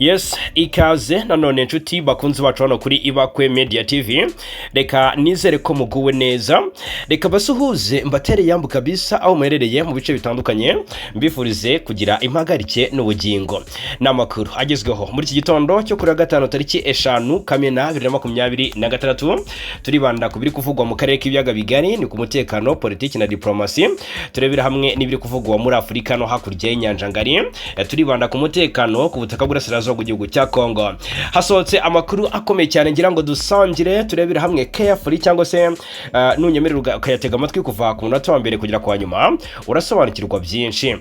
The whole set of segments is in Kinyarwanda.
Yes, ikaze nanone inshuti bakunzi bacu hano kuri Ibakwe Media TV. Reka nizere ko muguwe neza. Reka basuhuze, mbatere yambu kabisa aho muherereye mu bice bitandukanye, mbifurize kugira impagarike n'ubugingo. N'amakuru agezweho muri iki gitondo cyo kuri wa gatanu, tariki 5 Kamena 2026, turibanda ku biri kuvugwa mu karere k'ibiyaga bigari, ni ku mutekano, politiki na diplomasi. Turebera hamwe n'ibiri kuvugwa muri Afurika no hakurya y'inyanja ngari. Turibanda ku mutekano ku butaka bw'Urasirazuba bw'igihugu cya Congo. Hasohotse amakuru akomeye cyane ngira ngo dusangire, turebere hamwe carefully, cyangwa se nunyemerera ukayatega amatwi kuva ku munota wa mbere kugera ku wa nyuma, urasobanukirwa byinshi.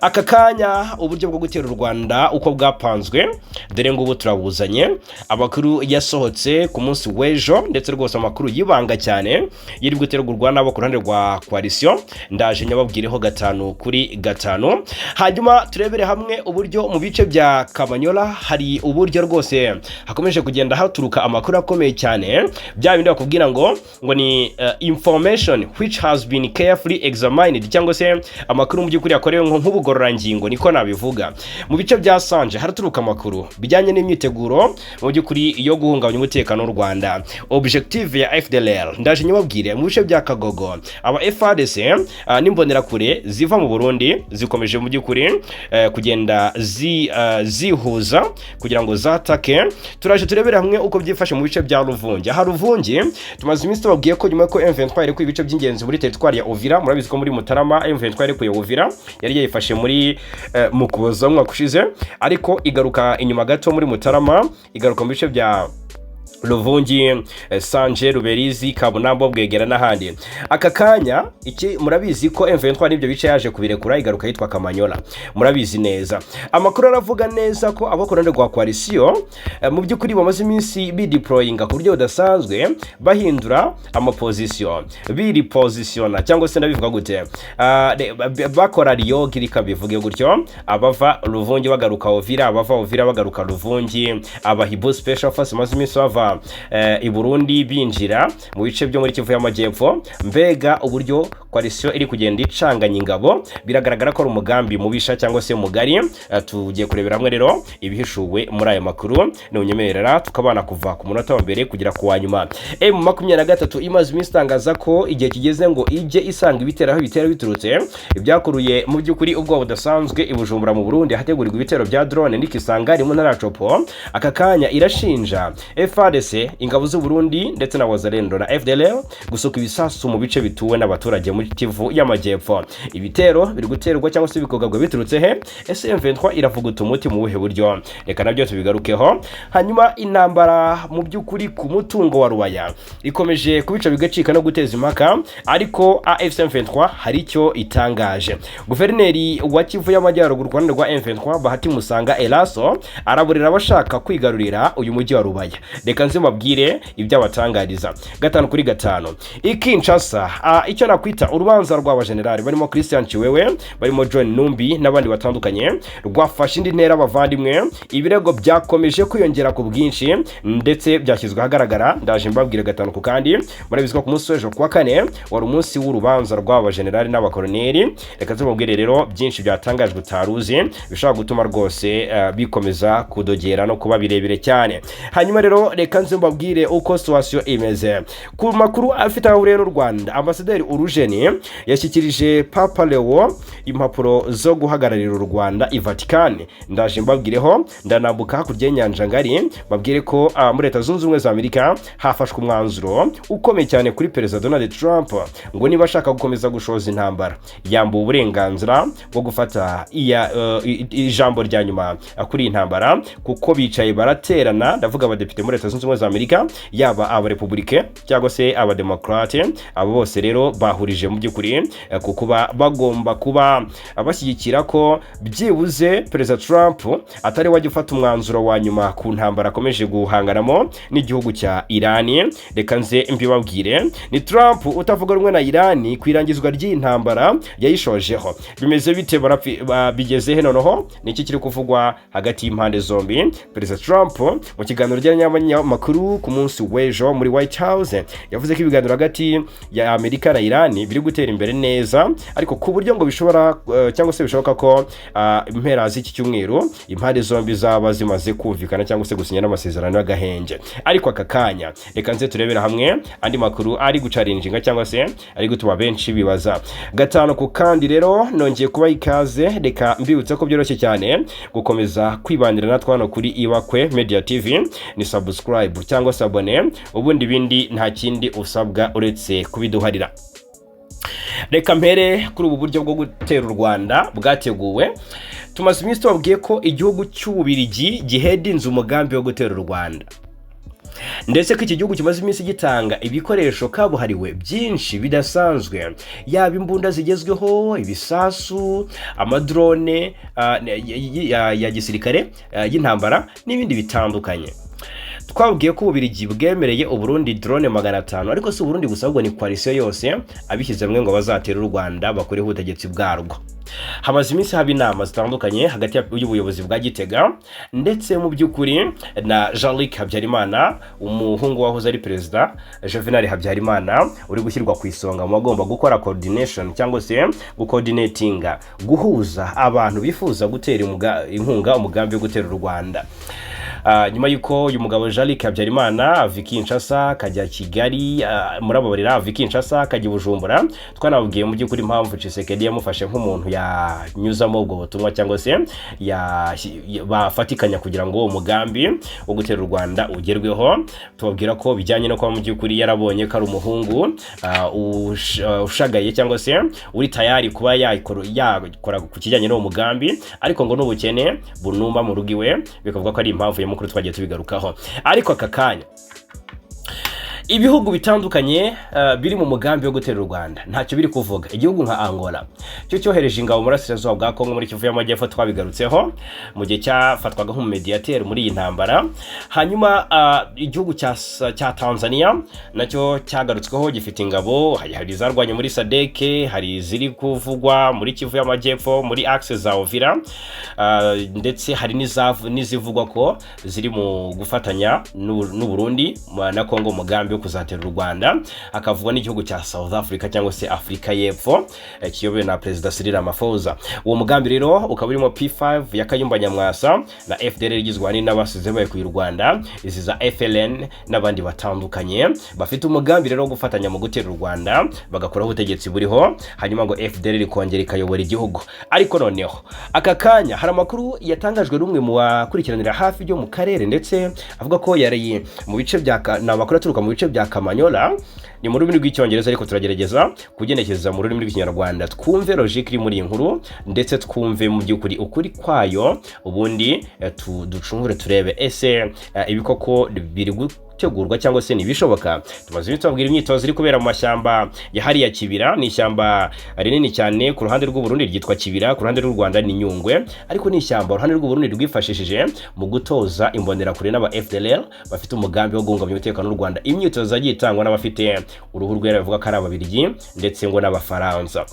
Aka kanya uburyo bwo gutera u Rwanda uko bwapanzwe, dore ngubu turabuzanye. Amakuru yasohotse ku munsi w'ejo, ndetse rwose amakuru yibanga cyane yiri gutegurwa n'abo ku ruhande rwa coalition, ndaje nyababwireho gatanu kuri gatanu. Hanyuma turebere hamwe uburyo mu bice bya Kamanyola hari uburyo rwose hakomeje kugenda haturuka amakuru akomeye cyane, bya bindi bakubwira ngo ni information which has been carefully examined, cyangwa se amakuru mu by'ukuri yakorewe nk'ubugororangingo, niko nabivuga. Mu bice bya Sanje haraturuka amakuru bijyanye n'imyiteguro mu by'ukuri yo guhungabanya umutekano w'u Rwanda, objective ya FDLR, ndaje nyababwire. Mu bice bya Kagogo aba FARDC n'imbonerakure ziva mu Burundi zikomeje mu by'ukuri kugenda zihuza kugira ngo zatake. Turaje turebere hamwe uko byifashe mu bice bya Ruvungi. Aha Ruvungi tumaze iminsi tubabwiye ko nyuma yuko M23 irekuye ibice by'ingenzi muri teritwari ya Uvira, murabizi ko muri Mutarama M23 yarekuye Uvira, yari yayifashe muri mu Kuboza umwaka ushize, ariko igaruka inyuma gato muri Mutarama, igaruka mu bice bya Ruvungi, Sanje, Ruberizi, Kabunambo, Bwegera n'ahandi. Aka kanya iki murabizi ko M23 n'ibyo bice yaje kubirekura, igaruka yitwa Kamanyola, murabizi neza. Amakuru aravuga neza ko abo ku ruhande rwa coalition mu by'ukuri bamaze iminsi bideployinga ku buryo budasanzwe, bahindura amaposition, birepositiona, cyangwa se ndabivuga gute? Bakora riyogi, reka bivuge gutyo. Abava Ruvungi bagaruka Uvira, abava Uvira bagaruka Ruvungi, aba Hiboux Special Force bamaze iminsi bava i Burundi binjira mu bice byo muri Kivu y'Amajyepfo. Mbega uburyo coalition iri kugenda icanganya ingabo, biragaragara ko ari umugambi mubisha cyangwa se mugari. Tugiye kurebera hamwe rero ibihishuwe muri aya makuru, nunyemerera tukabana kuva ku munota wa mbere kugera ku wa nyuma. M23 imaze iminsi itangaza ko igihe kigeze ngo ijye isanga ibitero aho ibitero biturutse, ibyakuruye mu by'ukuri ubwoba budasanzwe i Bujumbura mu Burundi, hategurirwa ibitero bya drone n'ikisanga mu ntara ya Tshopo. Aka kanya irashinja FARDC, ingabo z'u Burundi ndetse na Wazalendo na FDLR gusuka ibisasu mu bice bituwe n'abaturage muri Kivu y'Amajyepfo. Ibitero biri guterwa cyangwa se bikogabwa biturutse he? Ese M23 iravuguta umuti mu buhe buryo? Reka nabyo tubigarukeho. Hanyuma intambara mu by'ukuri ku mutungo wa Rubaya ikomeje kubica bigacika no guteza impaka, ariko AFC M23 hari icyo itangaje. Guverineri wa Kivu y'Amajyaruguru ku ruhande rwa M23, Bahati Musanga Elaso, araburira abashaka kwigarurira uyu mujyi wa Rubaya. Reka nze mbabwire ibyo abatangariza gatanu kuri gatanu. I Kinshasa, icyo nakwita urubanza rw'abajenerali barimo Christian Chiwewe, barimo John Numbi n'abandi batandukanye rwafashe indi ntera. Abavandimwe, ibirego byakomeje kwiyongera ku bwinshi ndetse byashyizwe ahagaragara, ndaje mbabwire gatanu ku kandi. Murabizi ko ku munsi w'ejo kuwa kane wari umunsi w'urubanza rw'aba bajenerali n'abakoroneri. Reka tubabwire rero byinshi byatangajwe utaruzi, bishobora gutuma rwose bikomeza kudogera no kuba birebire cyane. Hanyuma rero reka nze mbabwire uko situation imeze ku makuru afite aho ahuriye n'u Rwanda. Ambasaderi Urujeni yashyikirije Papa Leo impapuro zo guhagararira u Rwanda i Vatican, ndaje mbabwireho. Ndanambuka hakurya y'inyanja ngari, mbabwire ko muri Leta Zunze Ubumwe za Amerika hafashwe umwanzuro ukomeye cyane kuri Perezida Donald Trump, ngo niba ashaka gukomeza gushoza intambara, yambuwe uburenganzira bwo gufata ijambo rya nyuma kuri iyi ntambara, kuko bicaye baraterana, ndavuga abadepite muri Leta Zunze Ubumwe za Amerika, yaba abarepublike cyangwa se abademokrate. Abo bose rero bahurije mu by'ukuri ku kuba bagomba kuba bashyigikira ko byibuze Perezida Trump atari wajya ufata umwanzuro wa nyuma ku ntambara akomeje guhanganamo n'igihugu cya Irani. Reka nze mbibabwire, ni Trump utavuga rumwe na Irani ku irangizwa ry'iyi ntambara yayishojeho. Bimeze bite? Bigeze he noneho? Ni iki kiri kuvugwa hagati y'impande zombi? Perezida Trump mu kiganiro ry'abanyamakuru ku munsi w'ejo muri White House yavuze ko ibiganiro hagati ya Amerika na Irani biri biri gutera imbere neza, ariko ku buryo ngo bishobora cyangwa se bishoboka ko impera z'iki cyumweru impande zombi zaba zimaze kumvikana cyangwa se gusinya n'amasezerano y'agahenge. Ariko aka kanya reka nze turebera hamwe andi makuru ari guchallenginga cyangwa se ari gutuma benshi bibaza gatanu ku kandi. Rero nongeye kubaha ikaze. Reka mbibutse ko byoroshye cyane gukomeza kwibanira natwe hano kuri Ibakwe Media TV. Ni subscribe cyangwa se abonner, ubundi ibindi nta kindi usabwa uretse kubiduharira. Reka mpere kuri ubu buryo bwo gutera u Rwanda bwateguwe. Tumaze iminsi tubabwiye ko igihugu cy'Ububirigi giheadinze umugambi wo gutera u Rwanda, ndetse ko iki gihugu kimaze iminsi gitanga ibikoresho kabuhariwe byinshi bidasanzwe, yaba imbunda zigezweho, ibisasu, amadrone ya gisirikare, y'intambara n'ibindi bitandukanye. Twabwiye ko Ububirigi bwemereye Uburundi drone 500, ariko si Uburundi gusa, ahubwo ni coalition yose abishyize hamwe ngo bazatere u Rwanda bakureho ubutegetsi bwarwo. Hamaze iminsi haba inama zitandukanye hagati y'ubuyobozi bwa Gitega ndetse mu by'ukuri na Jean Luc Habyarimana, umuhungu wahoze ari perezida Juvenal Habyarimana, uri gushyirwa ku isonga mu bagomba gukora coordination cyangwa se gucoordinatinga, guhuza abantu bifuza gutera inkunga umugambi wo gutera u Rwanda. Nyuma y'uko uyu mugabo Jean Luc Habyarimana ava i Kinshasa akajya Kigali, murababarira, ava i Kinshasa akajya i Bujumbura, twanababwiye mu by'ukuri impamvu Tshisekedi yamufashe nk'umuntu yanyuzamo ubwo butumwa cyangwa se bafatikanya kugira ngo uwo mugambi wo gutera u Rwanda ugerweho. Tubabwira ko bijyanye no kuba mu by'ukuri yarabonye ko ari umuhungu ushagaye cyangwa se uri tayari kuba yakora ku kijyanye n'uwo mugambi, ariko ngo n'ubukene bunuma mu rugo iwe bikavuga ko ari impamvu nyamukuru, twagiye tubigarukaho. Ariko aka kanya ibihugu bitandukanye biri mu mugambi wo gutera u Rwanda ntacyo biri kuvuga. Igihugu nka Angola cyo cyohereje ingabo mu burasirazuba bwa Kongo, muri Kivu y'Amajyepfo, twabigarutseho mu gihe cyafatwaga nk'umumediateri muri iyi ntambara. Hanyuma igihugu cya Tanzania nacyo cyagarutsweho, gifite ingabo, hari izarwanye muri SADC, hari iziri kuvugwa muri Kivu y'Amajyepfo muri axe za Uvira, ndetse hari n'izivugwa ko ziri mu gufatanya n'u Burundi na Kongo umugambi wo kuzatera u Rwanda. Hakavugwa n'igihugu cya South Africa cyangwa se Afurika y'Epfo, kiyobowe na Perezida Cyril Ramaphosa. Uwo mugambi rero ukaba urimo P5 ya Kayumba Nyamwasa na FDLR igizwe ahanini n'abasize bayikuye u Rwanda, izi za FLN n'abandi batandukanye bafite umugambi rero wo gufatanya mu gutera u Rwanda bagakuraho ubutegetsi buriho, hanyuma ngo FDLR ikongera ikayobora igihugu. Ariko noneho aka kanya hari amakuru yatangajwe n'umwe mu bakurikiranira hafi byo mu karere, ndetse avuga ko yari mu bice bya ni amakuru aturuka mu bice bya Kamanyola. Ni mu rurimi rw'Icyongereza, ariko turagerageza kugenekereza mu rurimi rw'Ikinyarwanda, twumve logique iri muri iyi nkuru, ndetse twumve mu by'ukuri ukuri kwayo, ubundi ducungure turebe ese ibi koko biri gutegurwa cyangwa se ntibishoboka. Tumaze iminsi tubabwira imyitozo iri kubera mu mashyamba ya hariya Kibira. Ni ishyamba rinini cyane, ku ruhande rw'u Burundi ryitwa Kibira, ku ruhande rw'u Rwanda ni Nyungwe, ariko ni ishyamba uruhande rw'u Burundi rwifashishije mu gutoza imbonerakure n'aba FDLR bafite umugambi wo guhungabanya umutekano w'u Rwanda. Imyitozo yagiye itangwa n'abafite uruhu rwera bavuga ko ari Ababiligi ndetse ngo n'Abafaransa.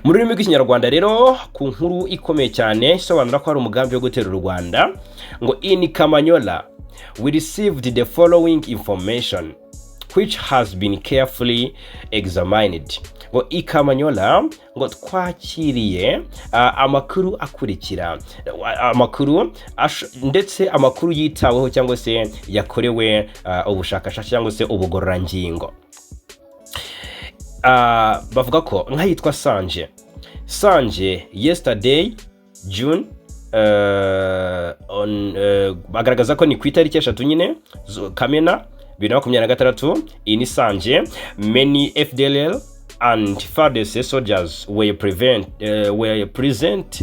Mu rurimi rw'Ikinyarwanda rero, ku nkuru ikomeye cyane isobanura ko hari umugambi wo gutera u Rwanda, ngo "In Kamanyola we received the following information which has been carefully examined." Ngo i Kamanyola ngo twakiriye amakuru akurikira, amakuru ndetse amakuru yitaweho cyangwa se yakorewe ubushakashatsi cyangwa se ubugororangingo. Bavuga ko nk'ahitwa Sanje, Sanje yesterday June on, bagaragaza ko ni ku itariki 3 nyine Kamena 2026, iyi ni Sanje, many FDLR and FARDC soldiers were present.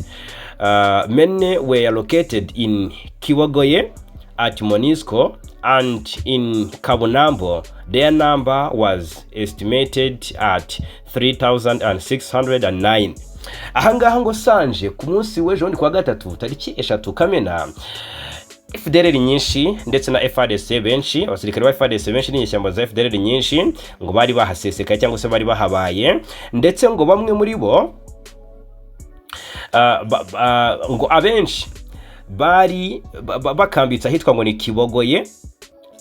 Many were located in Kiwagoye at MONUSCO and in Kabunambo. Their number was estimated at 3609. Ahangaha ngo Sanje ku munsi w'ejo bundi kuwa gatatu tariki 3 Kamena, FDLR nyinshi ndetse na FARDC benshi, abasirikare ba FARDC benshi n'inyeshyamba za FDLR nyinshi ngo bari bahasesekaye cyangwa se bari bahabaye, ndetse ngo bamwe muri bo ngo abenshi bari bakambitse ahitwa ngo ni Kibogoye.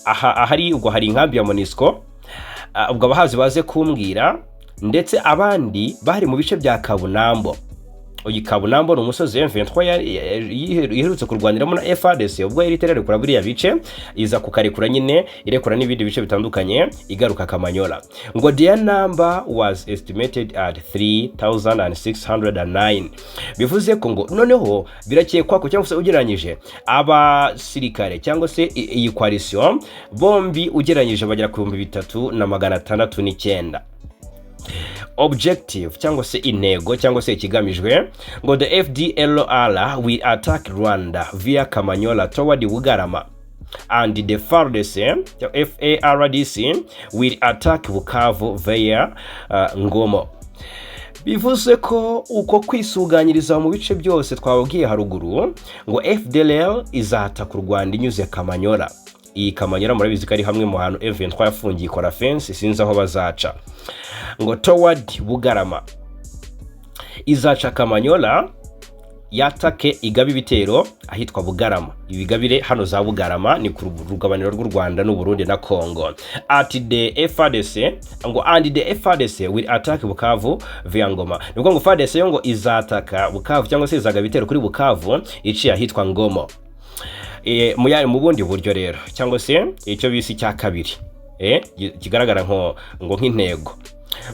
Aha ahari ubwo hari inkambi ya MONUSCO. Ubwo abahazi baze kumbwira. Ndetse abandi bari mu bice bya Kabunambo. Uyu Kabunambo ni umusozi M23 iherutse kurwaniramo na FARDC ubwo yari itererekura buriya bice, iza kukarekura nyine, irekura n'ibindi bice bitandukanye, igaruka Kamanyola. Ngo their number was estimated at 3609. Bivuze ko ngo noneho birakekwa ko, cyangwa se ugereranyije abasirikare cyangwa se iyi coalition bombi ugereranyije, bagera ku 3609. Objective cyangwa se intego cyangwa se ikigamijwe, ngo the FDLR will attack Rwanda via Kamanyola toward Bugarama and the FARDC, FARDC will attack Bukavu via Ngomo. Bivuze ko uko kwisuganyiriza mu bice byose twababwiye haruguru, ngo FDLR izataka u Rwanda inyuze Kamanyola. Iyi Kamanyola murabizi ko ari hamwe mu hantu M23 yafungiye, ikora fence, sinzi aho bazaca, ngo toward Bugarama. Izaca Kamanyola yatake, igaba ibitero ahitwa Bugarama, ibigabire hano za Bugarama ni ku rugabaniro rw'u Rwanda n'u Burundi na Congo. At the FARDC, ngo and the FARDC will attack Bukavu via Ngoma. Ni ngo FARDC yo ngo izataka Bukavu cyangwa se izagaba ibitero kuri Bukavu iciye ahitwa Ngomo. Mu bundi buryo rero, cyangwa se icyo bise icya kabiri, kigaragara nko ngo nk'intego,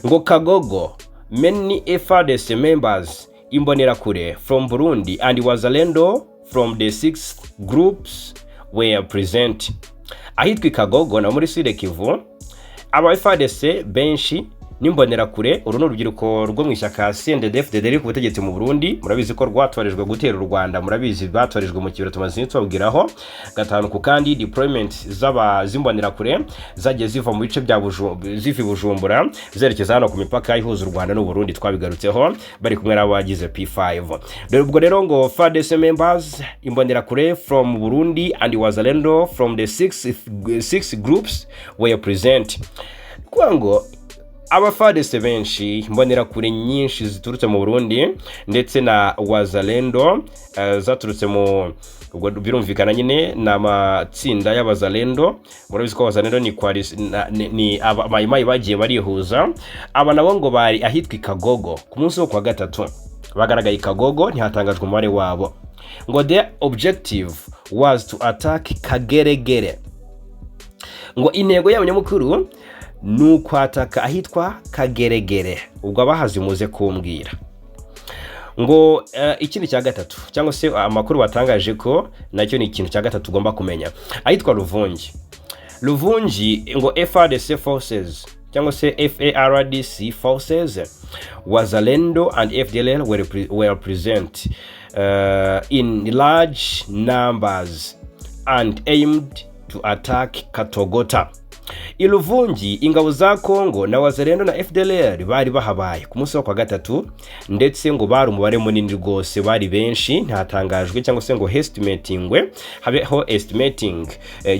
ngo Kagogo, many FARDC members, Imbonerakure from Burundi and Wazalendo from the six groups were present. Ahitwa i Kagogo na muri Sud Kivu, aba FARDC benshi n'Imbonerakure, uru ni urubyiruko rwo mu ishyaka CNDD-FDD riri ku butegetsi mu Burundi. Murabizi ko rwatorejwe gutera u Rwanda, murabizi batorejwe mu kibero, tumaze iminsi tubabwiraho gatanu ku kandi. Deployment z'aba z'Imbonerakure zagiye ziva mu bice bya ziva i Bujumbura zerekeza hano ku mipaka ihuza u Rwanda n'u Burundi, twabigarutseho, bari kumwe n'abagize P5. Dore ubwo rero ngo FARDC members, Imbonerakure from Burundi and Wazalendo from the six groups were present. Kuvuga ngo aba FARDC benshi, Imbonerakure nyinshi ziturutse mu Burundi ndetse na Wazalendo zaturutse mu, ubwo birumvikana nyine ni amatsinda y'Abazalendo. Murabizi ko Abazalendo ni, ni Abamayimayi bagiye barihuza. Aba nabo ngo bari ahitwa i Kagogo ku munsi wo kuwa gatatu, bagaragaye i Kagogo, ntihatangajwe umubare wabo. Ngo the objective was to attack Kageregere. Ngo intego yabo nyamukuru ni ukwataka ahitwa Kageregere. Ubwo abahazi muze kumbwira. Ngo ikindi cya gatatu, cyangwa se amakuru batangaje ko nacyo ni ikintu cya gatatu ugomba kumenya, ahitwa Ruvungi. Ruvungi, ngo FARDC forces cyangwa se FARDC forces, Wazalendo and FDLR were present in large numbers and aimed to attack Katogota. I Luvungi, ingabo za Kongo na Wazalendo na FDLR bari bahabaye ku munsi wo kwa gatatu, ndetse ngo bari umubare munini rwose, bari benshi. Ntatangajwe cyangwa se ngo estimatingwe, habeho estimating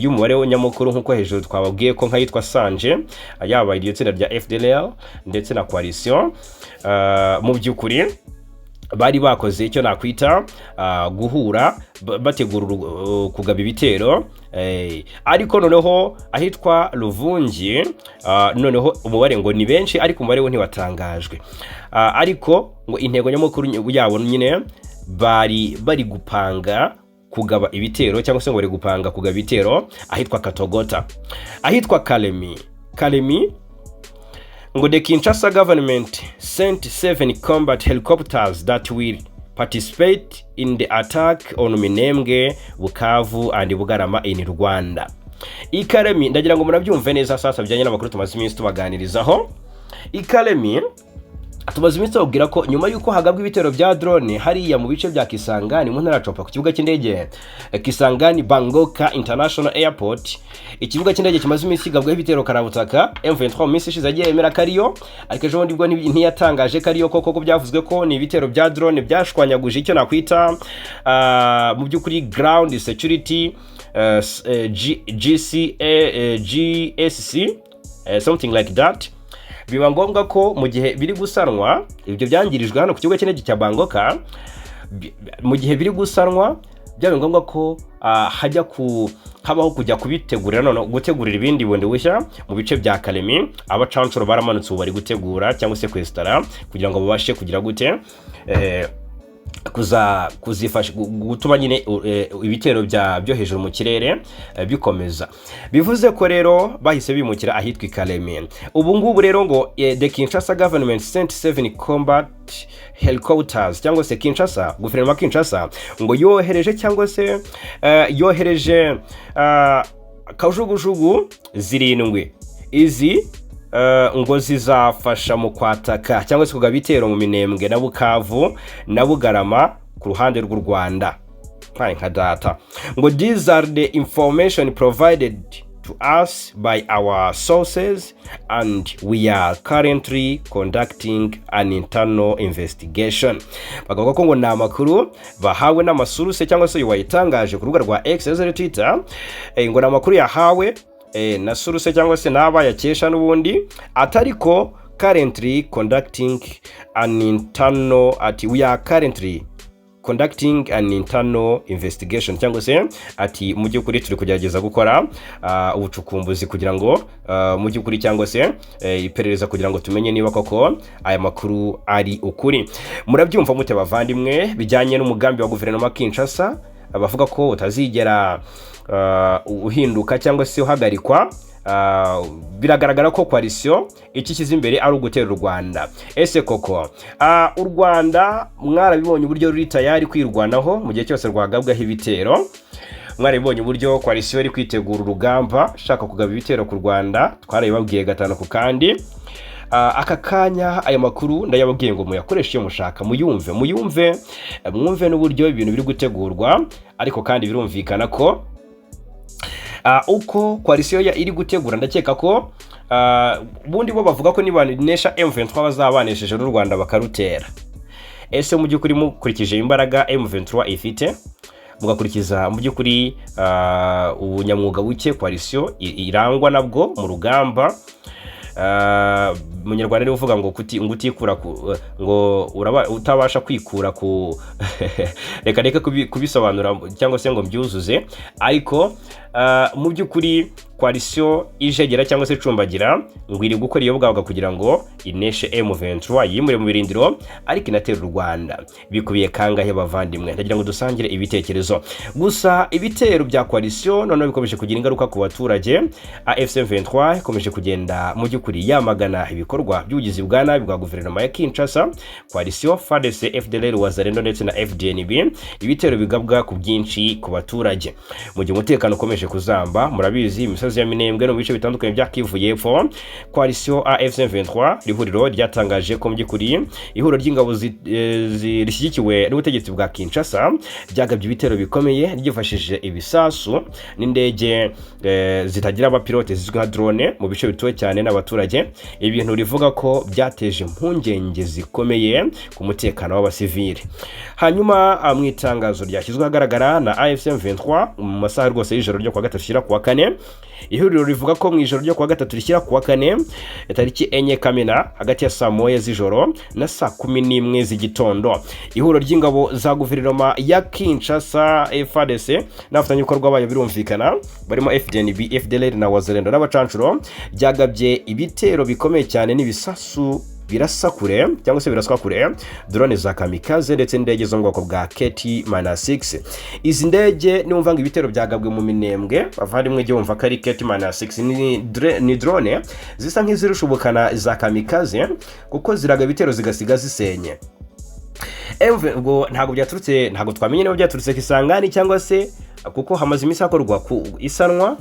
y'umubare nyamukuru, nk'uko hejuru twababwiye ko nk'ayitwa Sanje, yaba iryo tsinda rya FDLR ndetse na coalition, mu by'ukuri bari bakoze icyo nakwita guhura, bategura kugaba ibitero, ariko noneho ahitwa Ruvungi, noneho umubare ngo ni benshi, ariko umubare wo ntiwatangajwe. Ariko ngo intego nyamukuru yabo nyine bari bari gupanga kugaba ibitero, cyangwa se ngo bari gupanga kugaba ibitero ahitwa Katogota. Ahitwa Kalemi, Kalemi, ngo the Kinshasa government sent seven combat helicopters that will participate in the attack on Minembwe, Bukavu and Bugarama in Rwanda. I Kalemi, ndagira ngo murabyumve neza sasa bijyanye n'amakuru tumaze iminsi tubaganirizaho. I Kalemi tumaze iminsi tubabwira ko nyuma y'uko hagabwa ibitero bya drone hariya mu bice bya Kisangani mu ntara ya Tshopa, ku kibuga cy'indege Kisangani Bangoka International Airport, ikibuga cy'indege kimaze iminsi kigabwaho ibitero karabutaka. M23 mu minsi ishize yagiye yemera ko ariyo, ariko ejo bundi bwo ntiyatangaje ko ariyo koko, ko byavuzwe ko ni ibitero bya drone byashwanyaguje icyo nakwita mu by'ukuri ground security GCA, GSC, something like that. Biba ngombwa ko mu gihe biri gusanwa ibyo byangirijwe hano ku kibuga cy'indege cya Bangoka, mu gihe biri gusanwa Byabaye ngombwa ko hajya ku habaho kujya kubitegurira, none gutegurira ibindi bundi bushya mu bice bya Kalemi. Abacancuro baramanutse, ubu bari gutegura cyangwa se kwesitara kugira ngo babashe kugira gute, kuza kuzifasha gutuma nyine ibitero byo hejuru mu kirere bikomeza. Bivuze ko rero bahise bimukira ahitwa i Kalemi. Ubu ngubu rero ngo the Kinshasa government sent seven combat helicopters, cyangwa se Kinshasa, guverinoma ya Kinshasa ngo yohereje cyangwa se yohereje kajugujugu zirindwi. Izi ngo zizafasha mu kwataka cyangwa se kugaba ibitero mu Minembwe na Bukavu na Bugarama ku ruhande rw'u Rwanda. Nkaye nka data, ngo "These are the information provided to us by our sources and we are currently conducting an internal investigation." Bakavuga ko ngo ni amakuru bahawe n'ama sources, cyangwa se uyu wayitangaje ku rubuga rwa X yahoze Twitter, ngo ni amakuru yahawe na source cyangwa se n'aba yakesha n'ubundi, atari ko currently conducting an internal, ati "We are currently conducting an internal investigation", cyangwa se ati mu by'ukuri turi kugerageza gukora ubucukumbuzi kugira ngo mu by'ukuri cyangwa se iperereza kugira ngo tumenye niba koko aya makuru ari ukuri. Murabyumva mute, bavandimwe, bijyanye n'umugambi wa guverinoma Kinshasa bavuga ko utazigera uhinduka cyangwa se uhagarikwa? Biragaragara ko coalition icyo ishyize imbere ari ugutera u Rwanda. Ese koko u Rwanda mwarabibonye uburyo ruri tayari kwirwanaho mu gihe cyose rwagabwaho ibitero? Mwarabibonye uburyo coalition iri kwitegura urugamba, ishaka kugaba ibitero ku Rwanda. Twarabibabwiye gatanu ku kandi. Aka kanya aya makuru ndayababwiye ngo muyakoreshe iyo mushaka, muyumve, muyumve, mwumve n'uburyo ibintu biri gutegurwa. Ariko kandi birumvikana ko uko coalition iri gutegura, ndakeka ko ubundi bo bavuga ko nibanesha M23 bazaba banesheje n'u Rwanda bakarutera. Ese mu by'ukuri, mukurikije imbaraga M23 ifite, mugakurikiza mu by'ukuri ubunyamwuga buke coalition irangwa nabwo mu rugamba, Munyarwanda niwe uvuga ngo kuti, ngo utikura ku, ngo uraba utabasha kwikura ku, reka reka kubisobanura cyangwa se ngo mbyuzuze. Ariko mu by'ukuri coalition ijegera cyangwa se icumbagira ngo iri gukora iyo bwabaga kugira ngo ineshe M23, yimure mu birindiro, ariko inatera u Rwanda. Bikubiye kangahe, bavandimwe? Ndagira ngo dusangire ibitekerezo. Gusa ibitero bya coalition noneho bikomeje kugira ingaruka ku baturage. AFC M23 ikomeje kugenda mu by'ukuri yamagana ibikorwa by'ubugizi bwa nabi bwa guverinoma ya Kinshasa, coalition FARDC, FDLR, Wazalendo ndetse na FDNB, ibitero bigabwa ku bwinshi ku baturage mu gihe umutekano ukomeje kuzamba. Murabizi, imisozi ya Minembwe no mu bice bitandukanye bya Kivu y'Epfo, coalition AFC M23, ihuriro ryatangaje ko mu by'ukuri ihuriro ry'ingabo rishyigikiwe n'ubutegetsi bwa Kinshasa ryagabye ibitero bikomeye ryifashishije ibisasu n'indege zitagira abapilote zizwi nka drone mu bice bituwe cyane n'abaturage, ibintu rivuga ko byateje impungenge zikomeye ku mutekano w'abasivili. Hanyuma mu itangazo ryashyizwe ahagaragara na AFC M23 mu masaha rwose y'ijoro ryo kuwa gatatu rishyira kuwa kane, ihuriro rivuga ko mu ijoro ryo kuwa gatatu rishyira kuwa kane, tariki 4 Kamena, hagati ya saa 1 z'ijoro na saa 11 z'igitondo, ihuriro ry'ingabo za guverinoma ya Kinshasa, FARDC n'abafatanyabikorwa bayo birumvikana barimo FDNB, FDLR na Wazalendo n'abacancuro, ryagabye ibitero bikomeye cyane n'ibisasu birasa kure cyangwa se biraswa kure, drone za kamikaze ndetse n'indege zo mu bwoko bwa KT-6. Izi ndege, niwumva ngo ibitero byagabwe mu Minembwe, bavandimwe, jya wumva ko ari KT-6. Ni drone zisa nk'izirusha ubukana za kamikaze kuko ziraga ibitero zigasiga zisenye. Ubwo ntabwo byaturutse, ntabwo twamenye niba byaturutse Kisangani cyangwa se kuko hamaze iminsi hakorwa ku isanwa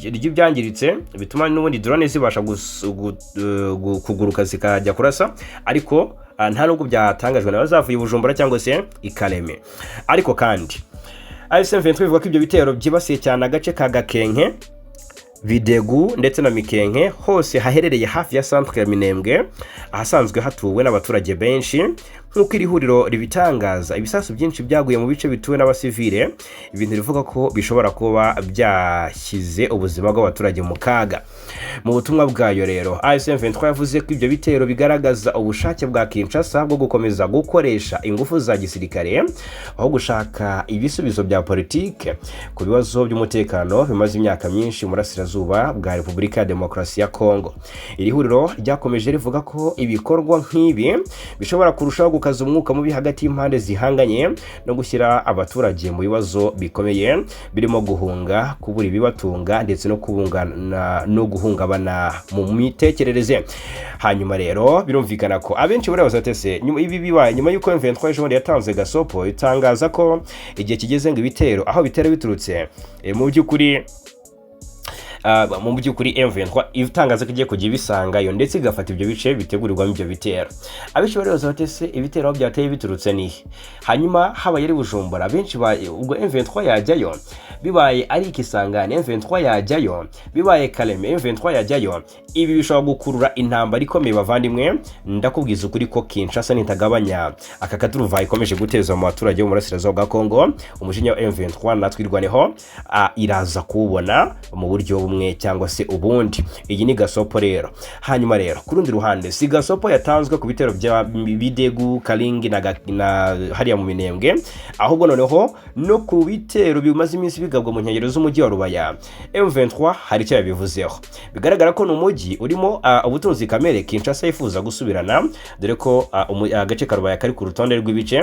ry'ibyangiritse bituma n'ubundi drone zibasha kuguruka zikajya kurasa. Ariko nta nubwo byatangajwe na bazavuye i Bujumbura cyangwa se i Kaleme. Ariko kandi AFC M23 ivuga ko ibyo bitero byibasiye cyane agace ka Gakenke, Bidegu ndetse na Mikenke, hose haherereye hafi ya centre ya Minembwe, ahasanzwe hatuwe n'abaturage benshi. Nk'uko iri huriro ribitangaza, ibisasu byinshi byaguye mu bice bituwe n'abasivile, ibintu rivuga ko bishobora kuba byashyize ubuzima bw'abaturage mu kaga. Mu butumwa bwayo rero, AFC M23 yavuze ko ibyo bitero bigaragaza ubushake bwa Kinshasa bwo gukomeza gukoresha ingufu za gisirikare aho gushaka ibisubizo bya politike ku bibazo by'umutekano bimaze imyaka myinshi mu burasirazuba bwa Repubulika ya Demokarasi ya Kongo. Iri huriro ryakomeje rivuga ko ibikorwa nk'ibi bishobora kurushaho gukaza umwuka mubi hagati y'impande zihanganye no gushyira abaturage mu bibazo bikomeye, birimo guhunga, kubura ibibatunga ndetse no kubungana no guhungabana mu mitekerereze. Hanyuma rero birumvikana ko abenshi baribaza bati: "Ese nyuma ibi bibaye nyuma y'uko M23 ejo bundi yatanze gasopo, itangaza ko igihe kigeze ngo ibitero aho bitera biturutse, mu by'ukuri M23 itangaza ko igiye kujya ibisangayo ndetse igafata ibyo bice bitegurirwamo ibyo bitero." Abenshi baribaza bati: "Ese ibitero aho byateye biturutse nihe?" Hanyuma habaye ari Bujumbura, abenshi ubwo M23 yajyayo, bibaye ari Ikisangani M23 yajyayo, bibaye Kalemi M23 yajyayo. Ibi bishobora gukurura intambara ikomeye. Bavandimwe, ndakubwiza ukuri ko Kinshasa nitagabanya aka kaduruvayi ikomeje guteza mu baturage bo mu burasirazuba bwa Kongo, umujinya wa M23 natwirwaneho iraza kuwubona mu buryo bumwe cyangwa se ubundi. Iyi ni gasopo rero. Hanyuma rero ku rundi ruhande, si gasopo yatanzwe ku bitero bya Bidegu, Karingi na hariya mu Minembwe, ahubwo noneho no ku bitero bimaze iminsi bigabwa mu nkengero z'umujyi wa Rubaya, M23 hari icyo yabivuzeho. Bigaragara ko ni umujyi urimo ubutunzi kamere Kinshasa yifuza gusubirana, dore ko agace ka Rubaya kari ku rutonde rw'ibice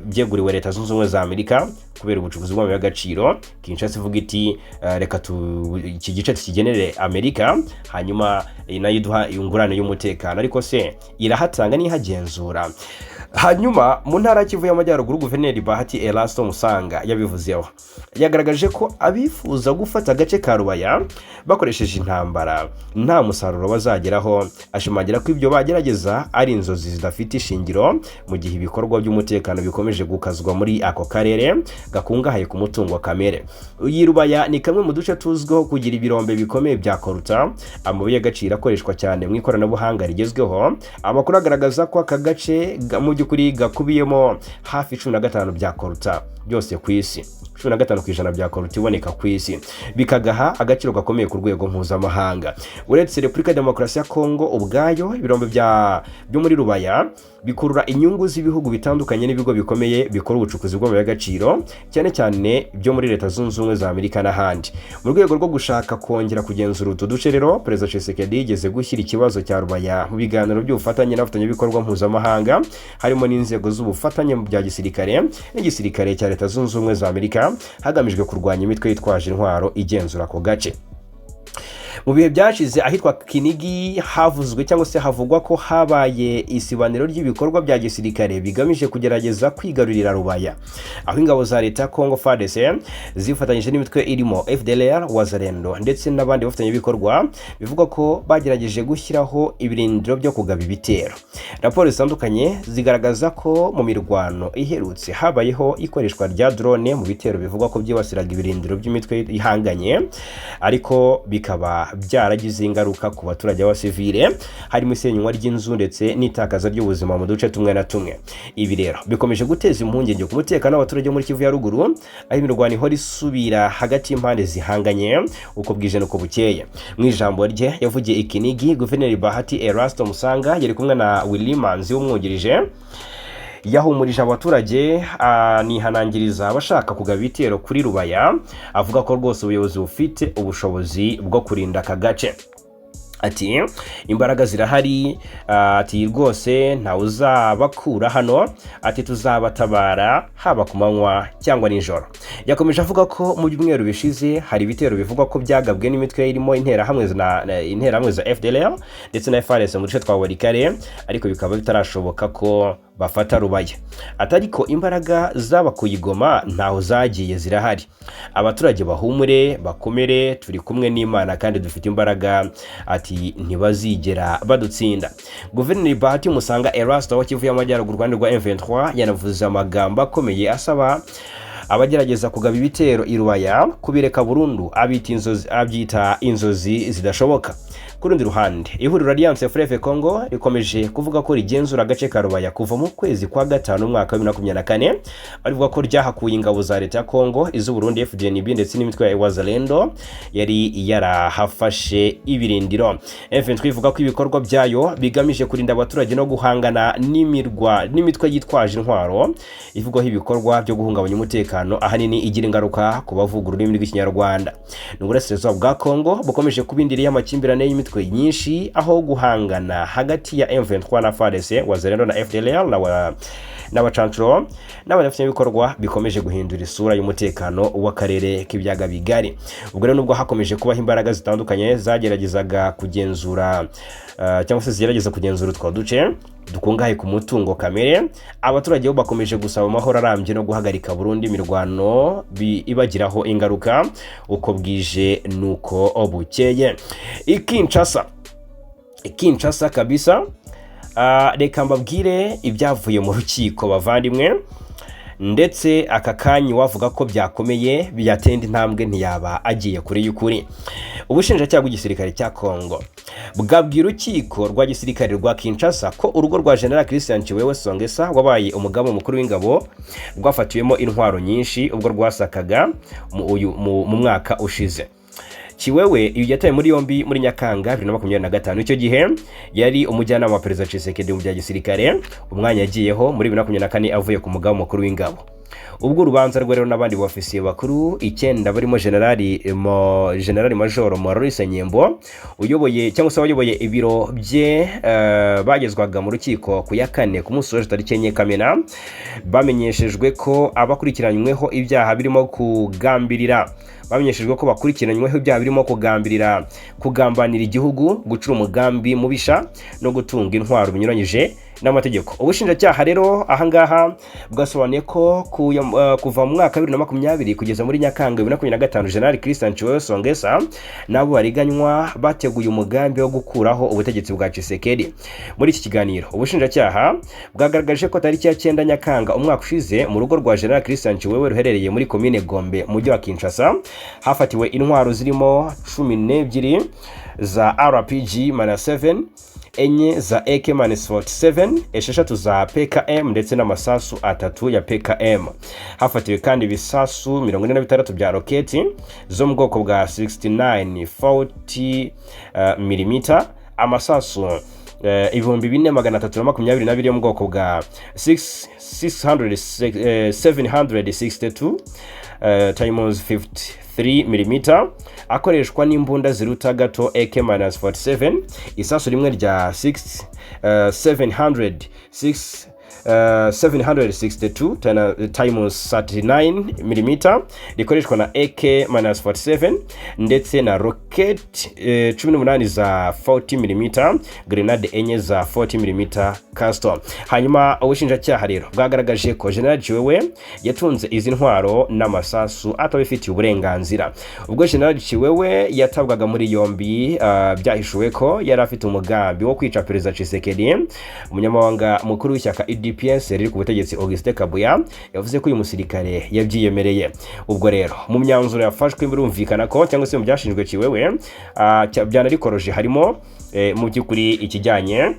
byeguriwe Leta Zunze Ubumwe za Amerika kubera ubucukuzi bw'amabuye y'agaciro. Kinshasa ivuga iti: "Reka iki gice tukigenere Amerika, hanyuma nayo iduha ingurane y'umutekano." Ariko se irahatanga n'ihagenzura? Hanyuma mu ntara ya Kivu y'Amajyaruguru, Guverineri Bahati Erasto Musanga yabivuzeho. Yagaragaje ko abifuza gufata agace ka Rubaya bakoresheje intambara nta musaruro bazageraho, ashimangira ko ibyo bagerageza ari inzozi zidafite ishingiro mu gihe ibikorwa by'umutekano bikomeje gukazwa muri ako karere gakungahaye ku mutungo kamere. Iyi Rubaya ni kamwe mu duce tuzwiho kugira ibirombe bikomeye bya coltan, amabuye y'agaciro akoreshwa cyane mu ikoranabuhanga rigezweho. Amakuru agaragaza ko aka gace mu by'ukuri gakubiyemo hafi 15 bya coltan byose ku isi, 15% bya coltan iboneka ku isi, bikagaha agaciro gakomeye ku rwego mpuzamahanga. Uretse Repubulika ya Demokarasi ya Kongo ubwayo, ibirombe byo muri Rubaya bikurura inyungu z'ibihugu bitandukanye n'ibigo bikomeye bikora ubucukuzi bw'amabuye y'agaciro, cyane cyane byo muri Leta Zunze Ubumwe za Amerika n'ahandi. Mu rwego rwo gushaka kongera kugenzura utu duce rero, Perezida Tshisekedi yigeze gushyira ikibazo cya Rubaya mu biganiro by'ubufatanye n'abafatanyabikorwa mpuzamahanga, harimo n'inzego z'ubufatanye mu bya gisirikare n'igisirikare cya Leta Zunze Ubumwe za Amerika, hagamijwe kurwanya imitwe yitwaje intwaro igenzura ako gace. Mu bihe byashize, ahitwa Kinigi havuzwe cyangwa se havugwa ko habaye isibaniro ry'ibikorwa bya gisirikare bigamije kugerageza kwigarurira Rubaya, aho ingabo za leta ya Congo FARDC zifatanyije n'imitwe irimo FDLR, Wazalendo ndetse n'abandi bafatanyabikorwa, bivugwa ko bagerageje gushyiraho ibirindiro byo kugaba ibitero. Raporo zitandukanye zigaragaza ko mu mirwano iherutse habayeho ikoreshwa rya drone mu bitero bivugwa ko byibasiraga ibirindiro by'imitwe ihanganye, ariko bikaba byaragize ingaruka ku baturage b'abasivile, harimo isenywa ry'inzu ndetse n'itakaza ry'ubuzima mu duce tumwe na tumwe. Ibi rero bikomeje guteza impungenge ku mutekano w'abaturage bo muri Kivu ya Ruguru, aho imirwano ihora isubira hagati y'impande zihanganye uko bwije n'uko bukeye. Mu ijambo rye yavugiye i Kinigi, Guverineri Bahati Erasto Musanga yari kumwe na Willy Manzi umwungirije, yahumurije abaturage, anihanangiriza abashaka kugaba ibitero kuri Rubaya, avuga ko rwose ubuyobozi bufite ubushobozi bwo kurinda aka gace. Ati: "Imbaraga zirahari." Ati: "Rwose ntawe uzabakura hano." Ati: "Tuzabatabara haba ku manywa cyangwa nijoro." Yakomeje avuga ko mu byumweru bishize hari ibitero bivugwa ko byagabwe n'imitwe irimo interahamwe za FDLR ndetse na FARDC mu duce twa Walikale, ariko bikaba bitarashoboka ko bafata Rubaya. Ati: "Ariko imbaraga zabakuye i Goma ntaho zagiye, zirahari. Abaturage bahumure, bakomere, turi kumwe n'Imana kandi dufite imbaraga." Ati: "Ntibazigera badutsinda." Guverineri Bahati Musanga Erasto wa Kivu y'Amajyaruguru, Rwanda rwa M23, yanavuze amagambo akomeye asaba abagerageza kugaba ibitero i Rubaya kubireka burundu, abita inzozi, abyita inzozi zidashoboka. Ku rundi ruhande, ihuriro Alliance Fleuve Congo rikomeje kuvuga ko rigenzura agace ka Rubaya kuva mu kwezi kwa gatanu umwaka wa 2024. Barivuga ko ryahakuye ingabo za leta ya Congo, iz'u Burundi FDNB ndetse n'imitwe ya Wazalendo yari yarahafashe ibirindiro. M23 ivuga ko ibikorwa byayo bigamije kurinda abaturage no guhangana n'imitwe yitwaje intwaro ivugwaho ibikorwa byo guhungabanya umutekano, ahanini igira ingaruka ku bavuga ururimi rw'Ikinyarwanda. Ni uburasirazuba bwa Congo bukomeje kuba indiri y'amakimbirane y'imitwe myinshi, aho guhangana hagati ya M23 na FARDC, Wazalendo na FDLR n'abacancuro n'abafatanyabikorwa bikomeje guhindura isura y'umutekano w'akarere k'ibiyaga bigari. Ubwo rero, nubwo hakomeje kubaho imbaraga zitandukanye zageragezaga kugenzura cyangwa se zigerageza kugenzura utwo duce dukungahaye ku mutungo kamere, abaturage bo bakomeje gusaba amahoro arambye no guhagarika burundu imirwano ibagiraho ingaruka uko bwije nuko bukeye. I Kinshasa kabisa, reka mbabwire ibyavuye mu rukiko, bavandimwe. Ndetse aka kanya wavuga ko byakomeye, byatenda intambwe, ntiyaba agiye kure y'ukuri. Ubushinjacyaha bw'igisirikare cya Congo bwabwiye urukiko rwa gisirikare rwa Kinshasa ko urugo rwa General Christian Tshiwewe Songesa, wabaye umugaba mukuru w'ingabo, rwafatiwemo intwaro nyinshi ubwo rwasakaga mu mwaka ushize. Tshiwewe uyu yatawe muri yombi muri Nyakanga 2025. Icyo gihe yari umujyanama wa Perezida Tshisekedi mu bya gisirikare, umwanya yagiyeho muri 2024 avuye ku mugaba mukuru w'ingabo. Ubwo urubanza rwe rero n'abandi bofisiye bakuru icyenda barimo Generali Majoro Maurice Nyembo uyoboye cyangwa se wayoboye ibiro bye, bagezwaga mu rukiko ku ya kane, ku munsi w'ejo tariki 4 Kamena, bamenyeshejwe ko abakurikiranyweho ibyaha birimo kugambirira bamenyeshejwe ko bakurikiranyweho ibyaha birimo kugambirira, kugambanira igihugu, gucura umugambi mubisha no gutunga intwaro binyuranyije n'amategeko. Ubushinjacyaha rero ahangaha bwasobanuye ko kuva mu mwaka wa 2020 kugeza muri Nyakanga 2025, General Christian Tshiwewe Songesa n'abo bariganywa bateguye umugambi wo gukuraho ubutegetsi bwa Tshisekedi. Muri iki kiganiro, ubushinjacyaha bwagaragaje ko tariki ya 9 Nyakanga umwaka ushize, mu rugo rwa General Christian Tshiwewe ruherereye muri komine Gombe, mujyi wa Kinshasa, hafatiwe intwaro zirimo 12 za RPG 7, enye za AK-47, 6 za PKM ndetse n'amasasu atatu ya PKM. Hafatiwe kandi ibisasu 46 bya roketi zo mu bwoko bwa 69 40 mm, amasasu 4322 yo mu bwoko bwa 6 600, 762 times 53 mm akoreshwa n'imbunda ziruta gato AK-47, isasu rimwe rya 6 700 6 762 times 39 mm rikoreshwa na AK-47, ndetse na rocket 18 za 40 mm, grenade enye za 40 mm custom. Hanyuma ubushinjacyaha rero bwagaragaje ko General Tshiwewe yatunze izi ntwaro n'amasasu atabifitiye uburenganzira. Ubwo General Tshiwewe yatabwaga muri yombi, byahishuwe ko yari afite umugambi wo kwica Perezida Tshisekedi. Umunyamabanga mukuru w'ishyaka UDPS riri ku butegetsi, Augustin Kabuya, yavuze ko uyu musirikare yabyiyemereye. Ubwo rero mu myanzuro yafashwe, birumvikana ko cyangwa se mu byashinjwe Tshiwewe byanarikoroje, harimo mu by'ukuri ikijyanye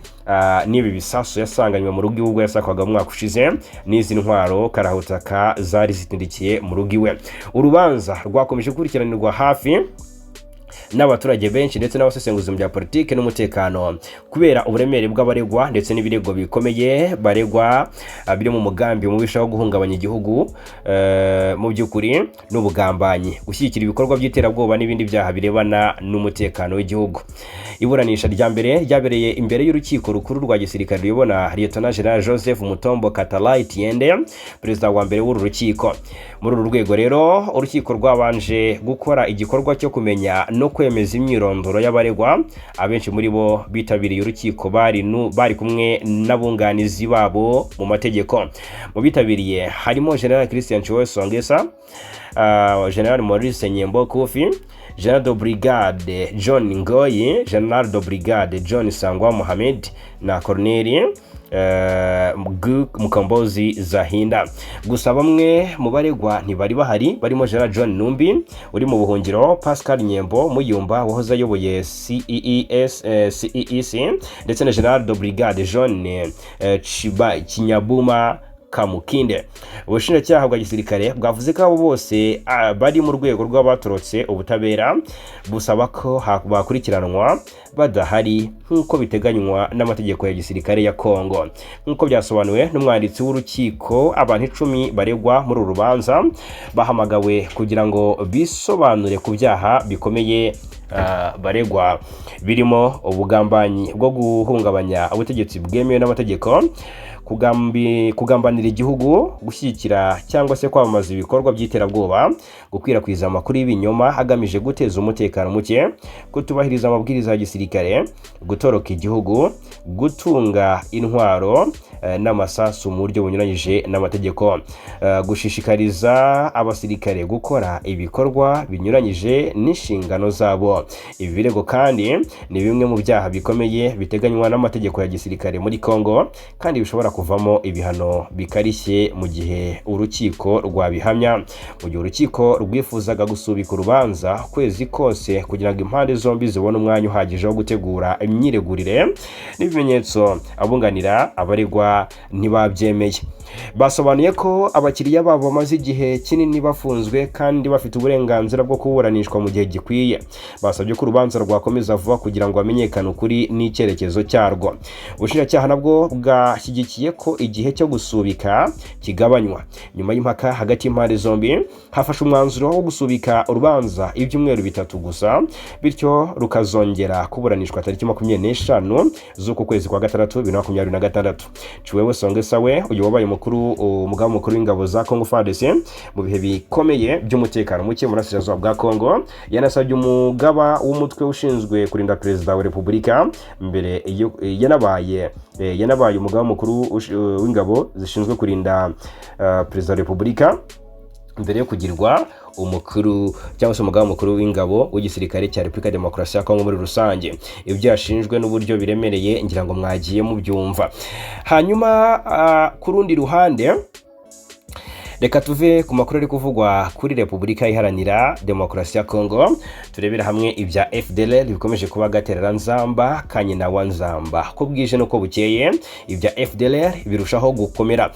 n'ibi bisasu yasanganywe mu rugo iwe ubwo yasakwaga mu mwaka ushize, n'izi ntwaro karahutaka zari zitindikiye mu rugo iwe. Urubanza rwakomeje gukurikiranirwa hafi n'abaturage benshi ndetse n'abasesenguzi mu bya politiki n'umutekano kubera uburemere bw'abaregwa ndetse n'ibirego bikomeye baregwa, biri mu mugambi mubisha wo guhungabanya igihugu, mu by'ukuri n'ubugambanyi, gushyigikira ibikorwa by'iterabwoba n'ibindi byaha birebana n'umutekano w'igihugu. Iburanisha rya mbere ryabereye imbere y'urukiko rukuru rwa gisirikare ruyobora Lieutenant General Joseph Mutombo Katalai Tiende, perezida wa mbere w'uru rukiko. Muri uru rwego rero, urukiko rwabanje gukora igikorwa cyo kumenya no kwemeza imyirondoro y'abaregwa. Abenshi muri bo bitabiriye urukiko bari kumwe n'abunganizi babo mu mategeko. Mu bitabiriye harimo General Christian Tshiwewe Songesa. General Maurice Nyembo Kofi, General de Brigade John Ngoyi, General de Brigade John Sangwa Mohamed na Colonel Mukombozi Zahinda. Gusa bamwe mu baregwa ntibari bahari, barimo General John Numbi uri mu buhungiro, Pascal Nyembo Muyumba wahoze ayoboye CEES, CEEC, ndetse na General de Brigade John Chiba Kinyabuma Kamukinde. Ubushinjacyaha bwa gisirikare bwavuze ko abo bose bari mu rwego rw'abatorotse ubutabera, busaba ko bakurikiranwa badahari nk'uko biteganywa n'amategeko ya gisirikare ya Kongo. Nk'uko byasobanuwe n'umwanditsi w'urukiko, abantu 10 baregwa muri uru rubanza bahamagawe kugira ngo bisobanure ku byaha bikomeye baregwa, birimo ubugambanyi bwo guhungabanya ubutegetsi bwemewe n'amategeko, kugambanira igihugu, gushyigikira cyangwa se kwamamaza ibikorwa by'iterabwoba, gukwirakwiza amakuru y'ibinyoma agamije guteza umutekano muke, kutubahiriza amabwiriza ya gisirikare, gutoroka igihugu, gutunga intwaro n'amasasu mu buryo bunyuranyije n'amategeko, gushishikariza abasirikare gukora ibikorwa binyuranyije n'inshingano zabo. Ibi birego kandi ni bimwe mu byaha bikomeye biteganywa n'amategeko ya gisirikare muri Congo, kandi bishobora kuvamo ibihano bikarishye mu gihe urukiko rwabihamya. Mu gihe urukiko rwifuzaga gusubika urubanza ukwezi kose kugira ngo impande zombi zibone umwanya uhagije wo gutegura imyiregurire n'ibimenyetso, abunganira abaregwa ntibabyemeye. Basobanuye ko abakiriya babo bamaze igihe kinini bafunzwe kandi bafite uburenganzira bwo kuburanishwa mu gihe gikwiye. Basabye ko urubanza rwakomeza vuba kugira ngo hamenyekane ukuri n'icyerekezo cyarwo. Ubushinjacyaha nabwo bwashyigikiye ko igihe cyo gusubika kigabanywa. Nyuma y'impaka hagati y'impande zombi, hafashwe umwanzuro wo gusubika urubanza ibyumweru 3 gusa, bityo rukazongera kuburanishwa tariki 25 z'uku kwezi kwa gatandatu 2026. Tshiwewe Songe Sawe, uyu wabaye umugaba mukuru w'ingabo za Congo FARDC mu bihe bikomeye by'umutekano muke mu burasirazuba bwa Congo, yanasabye umugaba w'umutwe ushinzwe kurinda perezida wa Repubulika mbere yanabaye umugaba mukuru w'ingabo zishinzwe kurinda perezida wa Repubulika mbere yo kugirwa umukuru cyangwa se umugaba mukuru w'ingabo w'igisirikare cya Repubulika ya Demokarasi ya Kongo muri rusange. Ibyo yashinjwe n'uburyo biremereye ngira ngo mwagiye mubyumva. Hanyuma ku rundi ruhande, reka tuve ku makuru ari kuvugwa kuri Repubulika Iharanira Demokarasi ya Kongo, turebera hamwe ibya FDLR bikomeje kuba gatereranzamba ka nyina wa Nzamba. Ko bwije nuko bukeye, ibya FDLR birushaho gukomera.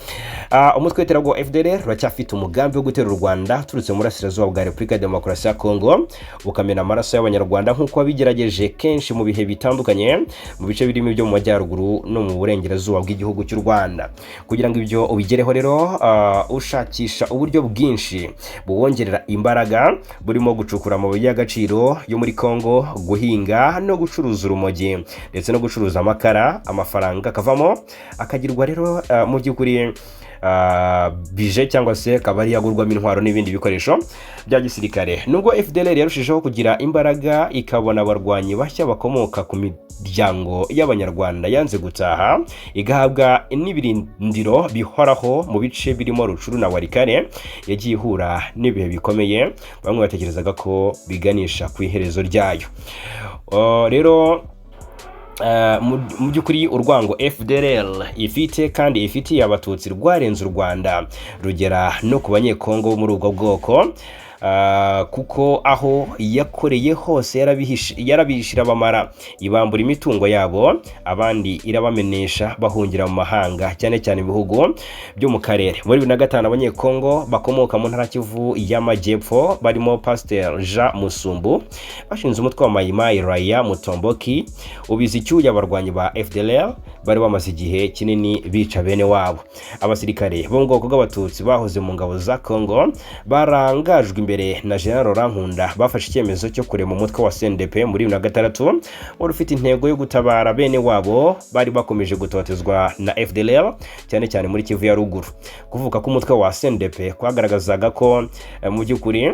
Umutwe w'iterabwoba FDLR uracyafite umugambi wo gutera u Rwanda uturutse mu burasirazuba bwa Repubulika ya Demokarasi ya Kongo, ukamena amaraso y'Abanyarwanda nk'uko wabigerageje kenshi mu bihe bitandukanye mu bice birimo ibyo mu majyaruguru no mu burengerazuba bw'igihugu cy'u Rwanda. Kugira ngo ibyo ubigereho rero, ushakisha uburyo bwinshi buwongerera imbaraga, burimo gucukura amabuye y'agaciro yo muri Congo, guhinga no gucuruza urumogi, ndetse no gucuruza amakara. Amafaranga akavamo akagirwa rero mu by'ukuri budget cyangwa se akaba ari yagurwamo intwaro n'ibindi bikoresho bya gisirikare. Nubwo FDLR yarushijeho kugira imbaraga, ikabona abarwanyi bashya bakomoka ku miryango y'Abanyarwanda yanze gutaha, igahabwa n'ibirindiro bihoraho mu bice birimo Rutshuru na Walikale, yagiye ihura n'ibihe bikomeye bamwe batekerezaga ko biganisha ku iherezo ryayo. Rero mu by'ukuri urwango FDLR ifite kandi ifitiye Abatutsi rwarenze u Rwanda, rugera no ku Banyekongo bo muri ubwo bwoko, kuko aho yakoreye hose yarabihishira, bamara ibambura imitungo yabo, abandi irabamenesha bahungira mu mahanga, cyane cyane ibihugu byo mu karere. Muri 2005, Abanyekongo bakomoka mu ntara Kivu y'Amajyepfo barimo Pasteur Jean Musumbu bashinze umutwe wa Mayimayi Raya Mutomboki, ubiza icyuya abarwanyi ba FDLR bari bamaze igihe kinini bica bene wabo. Abasirikare bo mu bwoko bw'Abatutsi bahoze mu ngabo za Congo barangajwe imbere na General Laurent Nkunda bafashe icyemezo cyo kurema umutwe wa CNDP muri 2006, wari ufite intego yo gutabara bene wabo bari bakomeje gutotezwa na FDLR, cyane cyane muri Kivu ya Ruguru. Kuvuka k'umutwe wa CNDP kwagaragazaga ko mu by'ukuri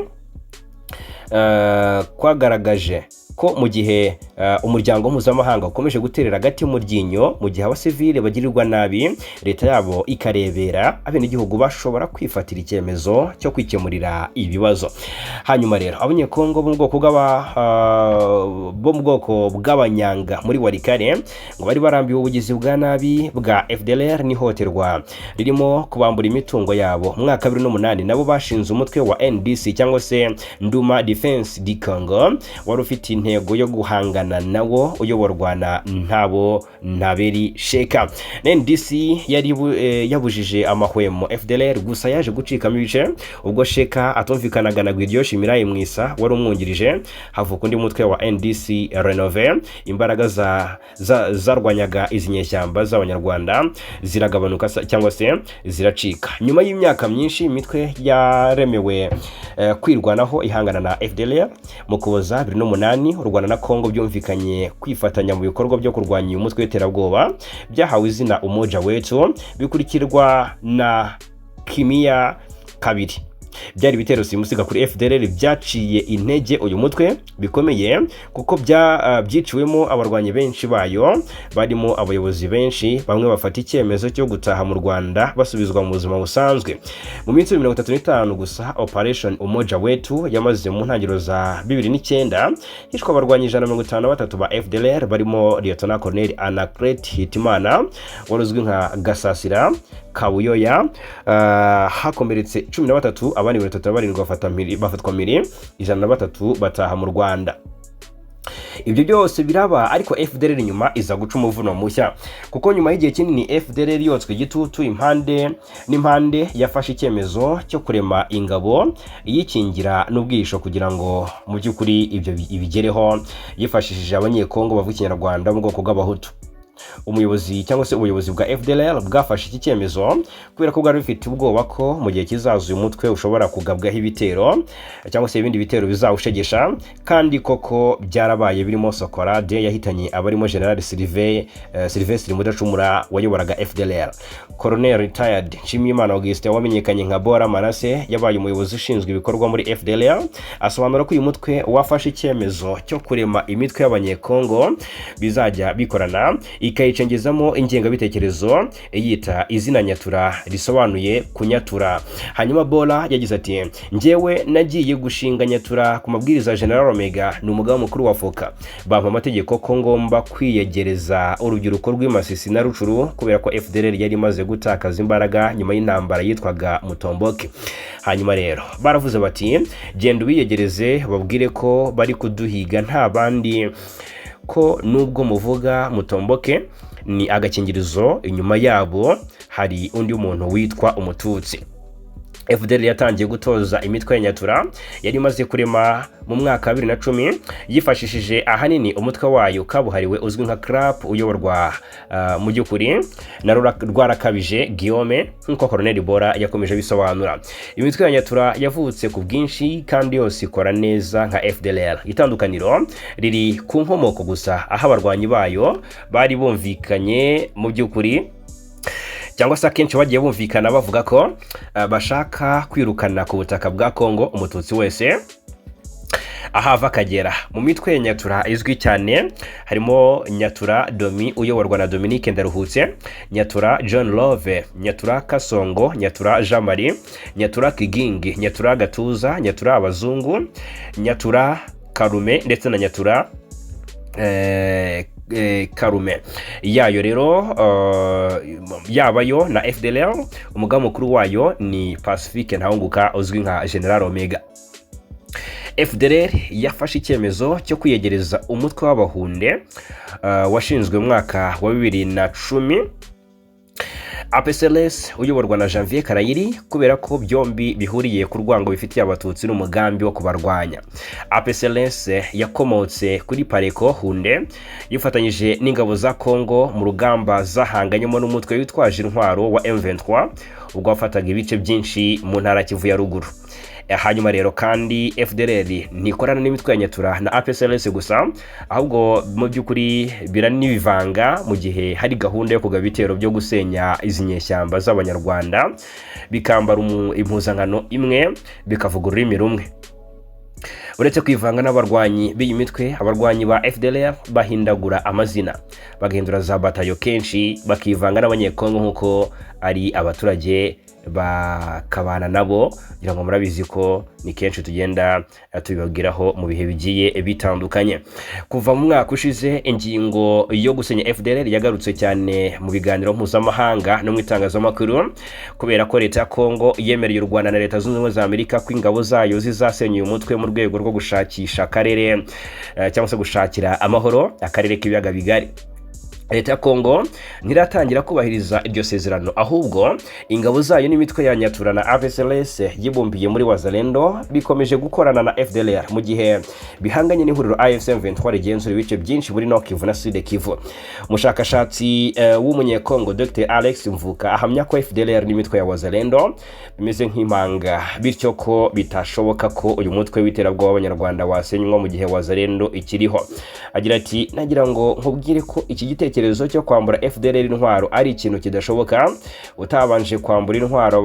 kwagaragaje Ko mu gihe umuryango mpuzamahanga ukomeje guterera agati mu ryinyo, mu gihe abasivile bagirirwa nabi, leta yabo ikarebera, abenegihugu bashobora kwifatira icyemezo cyo kwikemurira ibibazo. Hanyuma rero Abanyekongo bo mu bwoko bw'Abanyanga muri Walikale ngo bari barambiwe ubugizi bwa nabi bwa FDLR n'ihohoterwa ririmo kubambura imitungo yabo. Mu mwaka wa 2008 nabo bashinze umutwe wa NDC, cyangwa se Nduma Defense du Congo, wari ufite intego yo guhangana nawo, uyoborwa na Ntabo Ntaberi Sheka. NDC yari yabujije amahwemo FDLR, gusa yaje gucikamo ibice ubwo Sheka atumvikanaga na Guidio Shimirayi Mwisa wari umwungirije, havuka undi mutwe wa NDC Rénové. Imbaraga zarwanyaga izi nyeshyamba z'Abanyarwanda ziragabanuka cyangwa se ziracika. Nyuma y'imyaka myinshi imitwe yaremewe kwirwanaho ihangana na FDLR, mu Kuboza 2008 u Rwanda na Congo byumvikanye kwifatanya mu bikorwa byo kurwanya uyu mutwe w'iterabwoba, byahawe izina Umoja Wetu, bikurikirwa na Kimia kabiri. Byari ibitero simusiga kuri FDLR byaciye intege uyu mutwe bikomeye, kuko byiciwemo abarwanyi benshi bayo, barimo abayobozi benshi, bamwe bafata icyemezo cyo gutaha mu Rwanda, basubizwa mu buzima busanzwe. Mu minsi 35 gusa Operation Umoja Wetu yamaze mu ntangiriro za 2009, hishwe abarwanyi 153 ba FDLR, barimo Lieutenant Colonel Anaclet Hitimana wari uzwi nka Gasasira Kabuyoya. Hakomeretse 13, abandi 37 bafatwa mpiri, 103 bataha mu Rwanda. Ibyo byose biraba, ariko FDLR nyuma iza guca umuvuno mushya, kuko nyuma y'igihe kinini FDLR yotswe igitutu impande n'impande, yafashe icyemezo cyo kurema ingabo iyikingira n'ubwihisho. Kugira ngo mu by'ukuri ibyo ibigereho, yifashishije Abanyekongo bavuga Ikinyarwanda mu bwoko bw'Abahutu. Umuyobozi cyangwa se ubuyobozi bwa FDLR bwafashe iki cyemezo kubera ko bwari bufite ubwoba ko mu gihe kizaza uyu mutwe ushobora kugabwaho ibitero cyangwa se ibindi bitero bizawushegesha. Kandi koko byarabaye, birimo Sokolade yahitanye abarimo General Sylvestre Mudacumura wayoboraga FDLR. Colonel Retired Nshimiyimana Augustin wamenyekanye nka Bora Manase, yabaye umuyobozi ushinzwe ibikorwa muri FDLR, asobanura ko uyu mutwe wafashe icyemezo cyo kurema imitwe y'Abanyekongo bizajya bikorana, ikayicengezamo ingengabitekerezo, iyita izina Nyatura, risobanuye kunyatura. Hanyuma Bora yagize ati: "Njyewe nagiye gushinga Nyatura ku mabwiriza ya General Omega, ni umugaba mukuru wa FOCA. Bampa amategeko ko ngomba kwiyegereza urubyiruko rw'i na Rucuru, kubera ko FDLR yari imaze gutakaza imbaraga nyuma y'intambara yitwaga Mutomboke. Hanyuma rero baravuze bati: 'Genda ubiyegereze, babwire ko bari kuduhiga, nta bandi, ko nubwo muvuga Mutomboke ni agakingirizo, inyuma yabo hari undi muntu witwa Umututsi.'" FDLR yatangiye gutoza imitwe ya Nyatura yari imaze kurema mu mwaka wa 2010, yifashishije ahanini umutwe wayo kabuhariwe uzwi nka CRAP, uyoborwa mu by'ukuri na Rwarakabije Guillaume, nk'uko Colonel Bora yakomeje abisobanura. Imitwe ya Nyatura yavutse ku bwinshi kandi yose ikora neza nka FDLR. Itandukaniro riri ku nkomoko gusa, aho abarwanyi bayo bari bumvikanye mu by'ukuri, cyangwa se akenshi bagiye bumvikana bavuga ko bashaka kwirukana ku butaka bwa Kongo Umututsi wese ahava akagera. Mu mitwe ya Nyatura izwi cyane harimo Nyatura Domi uyoborwa na Dominique Ndaruhutse, Nyatura John Love, Nyatura Kasongo, Nyatura Jean Marie, Nyatura Kigingi, Nyatura Gatuza, Nyatura Abazungu, Nyatura Karume ndetse na Nyatura Karume. Yayo rero yabayo na FDLR, umugaba mukuru wayo ni Pacifique Ntawunguka uzwi nka General Omega. FDLR yafashe icyemezo cyo kwiyegereza umutwe w'Abahunde washinzwe mu mwaka wa 2010, APCLS, uyoborwa na Janvier Karayiri, kubera ko byombi bihuriye ku rwango bifitiye Abatutsi n'umugambi wo kubarwanya. APCLS yakomotse kuri Pareko Hunde, yifatanyije n'ingabo za Congo mu rugamba zahanganyemo n'umutwe witwaje intwaro wa M23 ubwo wafataga ibice byinshi mu ntara Kivu ya ruguru. Hanyuma rero kandi FDLR ntikorana n'imitwe ya Nyatura na APCLS gusa, ahubwo mu by'ukuri biranibivanga mu gihe hari gahunda yo kugaba ibitero byo gusenya izi nyeshyamba z'Abanyarwanda, bikambara impuzankano imwe, bikavuga ururimi rumwe. Uretse kwivanga n'abarwanyi b'iyi mitwe, abarwanyi ba FDLR bahindagura amazina, bagahindura za batayo, kenshi bakivanga n'Abanyekongo nk'uko ari abaturage, bakabana nabo. Kugira ngo murabizi ko ni kenshi tugenda tubibabwiraho mu bihe bigiye bitandukanye. Kuva mu mwaka ushize, ingingo yo gusenya FDLR yagarutse cyane mu biganiro mpuzamahanga no mu itangazamakuru, kubera ko Leta ya Kongo yemereye u Rwanda na Leta Zunze Ubumwe za Amerika ko ingabo zayo zizasenya uyu mutwe mu rwego rwo gushakisha akarere cyangwa se gushakira amahoro akarere k'Ibiyaga Bigari. Leta ya Kongo ntiratangira kubahiriza iryo sezerano, ahubwo ingabo zayo n'imitwe ya Nyatura na AFSLS yibumbiye muri Wazalendo bikomeje gukorana na FDLR mu gihe bihanganye n'ihuriro AFC M23 rigenzura ibice byinshi muri Nord Kivu na Sud Kivu. Umushakashatsi w'Umunyekongo Dr Alex Mvuka ahamya ko FDLR n'imitwe ya Wazalendo bimeze nk'impanga, bityo ko bitashoboka ko uyu mutwe w'iterabwoba w'Abanyarwanda wasenywa mu gihe Wazalendo ikiriho. Agira ati: "Nagira ngo nkubwire ko iki gitekerezo cyo kwambura FDLR intwaro ari ikintu kidashoboka utabanje kwambura intwaro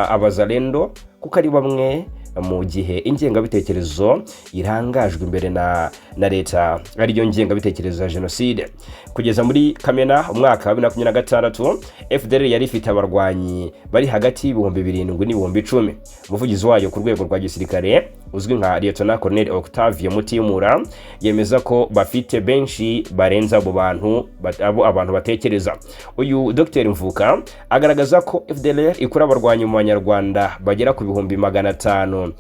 Abazalendo, kuko ari bamwe, mu gihe ingengabitekerezo irangajwe imbere na leta ariyo ngengabitekerezo ya jenoside." Kugeza muri Kamena umwaka wa 2026, FDLR yari ifite abarwanyi bari hagati y'ibihumbi 7 n'ibihumbi 10. Umuvugizi wayo ku rwego rwa gisirikare uzwi nka Lieutenant Colonel Octavio Mutimura yemeza ko bafite benshi barenze abo bantu abo abantu batekereza. Uyu Dr Mvuka agaragaza ko FDLR ikura abarwanyi mu Banyarwanda bagera ku 500,000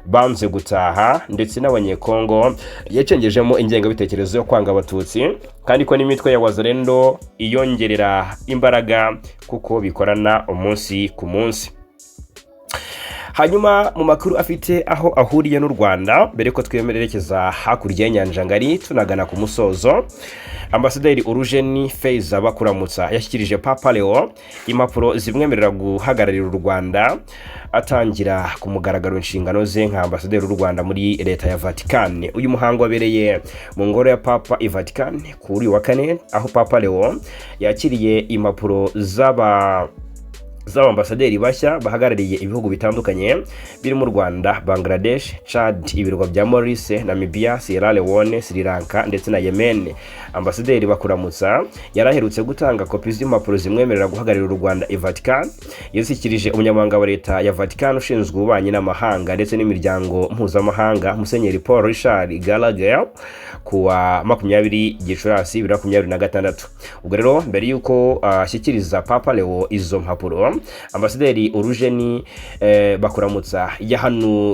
banze gutaha, ndetse n'Abanyekongo yacengejemo ingengabitekerezo yo kwanga Abatutsi, kandi ko n'imitwe ya Wazalendo iyongerera imbaraga kuko bikorana umunsi ku munsi. Hanyuma mu makuru afite aho ahuriye n'u Rwanda, mbere ko twemerekeza hakurya y'inyanja ngari tunagana ku musozo, Ambasaderi Urujeni Feza Bakuramutsa yashyikirije Papa Leo impapuro zimwemerera guhagararira u Rwanda, atangira ku mugaragaro inshingano ze nka ambasaderi w'u Rwanda muri Leta ya Vatican. Uyu muhango wabereye mu ngoro ya Papa i Vatican kuri uyu wa kane, aho Papa Leo yakiriye impapuro z'abambasaderi bashya bahagarariye ibihugu bitandukanye birimo u Rwanda, Bangladesh, Chad, ibirwa bya Maurice, Namibia, Sierra Leone, Sri Lanka ndetse na Yemen. Ambasaderi Bakuramutsa yari aherutse gutanga kopi z'impapuro zimwemerera guhagararira u Rwanda i Vatican. Yazishyikirije umunyamabanga wa Leta ya Vatican ushinzwe ububanyi n'amahanga ndetse n'imiryango mpuzamahanga, Musenyeri Paul Richard Gallagher, ku wa 20 Gicurasi 2026. Ubwo rero mbere y'uko ashyikiriza Papa Leo izo mpapuro, Ambasaderi Urujeni Bakuramutsa